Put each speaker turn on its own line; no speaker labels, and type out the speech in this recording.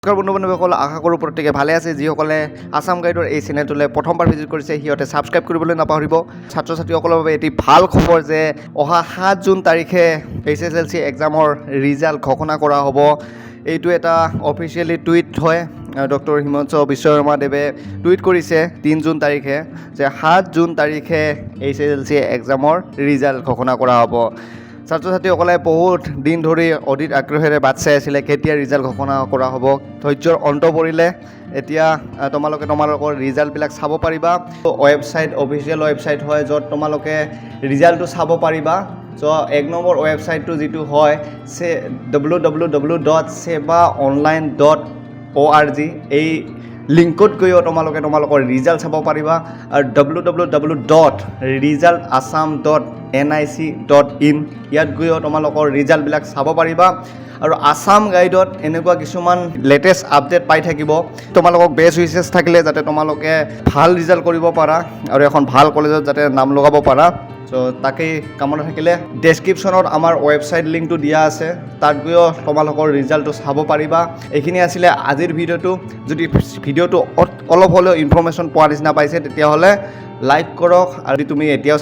নমস্কাৰ বন্ধু বান্ধৱীসকল, আশা কৰোঁ প্ৰত্যেকে ভালে আছে। যিসকলে আছাম গাইডৰ এই চেনেলটোলৈ প্ৰথমবাৰ ভিজিট কৰিছে, সিহঁতে ছাবস্ক্ৰাইব কৰিবলৈ নাপাহৰিব। ছাত্ৰ ছাত্ৰীসকলৰ বাবে এটি ভাল খবৰ যে অহা 7 জুন তাৰিখে এইচএছএলচি এক্সামৰ ৰিজাল্ট ঘোষণা কৰা হ'ব। এইটো এটা অফিচিয়েলি টুইট হয়। ডক্টৰ হিমন্ত বিশ্ব শৰ্মাদেৱে টুইট কৰিছে 3 জুন তাৰিখে যে 7 জুন তাৰিখে এইচএছএলচি এক্সামৰ ৰিজাল্ট ঘোষণা কৰা হ'ব। ছাত্ৰ ছাত্ৰীসকলে বহুত দিন ধৰি অধিক আগ্ৰহেৰে বাট চাই আছিলে কেতিয়া ৰিজাল্ট ঘোষণা কৰা হ'ব। ধৈৰ্যৰ অন্ত পৰিলে। এতিয়া তোমালোকে তোমালোকৰ ৰিজাল্টবিলাক চাব পাৰিবা। ৱেবছাইট, অফিচিয়েল ৱেবছাইট হয়, য'ত তোমালোকে ৰিজাল্টটো চাব পাৰিবা। চ' 1 নম্বৰ ৱেবছাইটটো যিটো হয় চে www.sebaonline.org, এই লিংকত গৈও তোমালোকে তোমালোকৰ ৰিজাল্ট চাব পাৰিবা। আৰু www.resultassam.nic.in, ইয়াত গৈও তোমালোকৰ ৰিজাল্টবিলাক চাব পাৰিবা। আৰু আছাম গাইডত এনেকুৱা কিছুমান লেটেষ্ট আপডেট পাই থাকিব। তোমালোকক বেষ্ট উইচেছ থাকিলে, যাতে তোমালোকে ভাল ৰিজাল্ট কৰিব পাৰা আৰু এখন ভাল কলেজত যাতে নাম লগাব পাৰা। চ' তাকেই কামনা থাকিলে। ডেছক্ৰিপশ্যনত আমাৰ ৱেবছাইট লিংকটো দিয়া আছে, তাত গৈও তোমালোকৰ ৰিজাল্টটো চাব পাৰিবা। এইখিনি আছিলে আজিৰ ভিডিঅ'টো। যদি ভিডিঅ'টো অলপ হ'লেও ইনফৰ্মেশ্যন পোৱাৰ নিচিনা পাইছে, তেতিয়াহ'লে লাইক কৰক। আৰু যদি তুমি এতিয়াও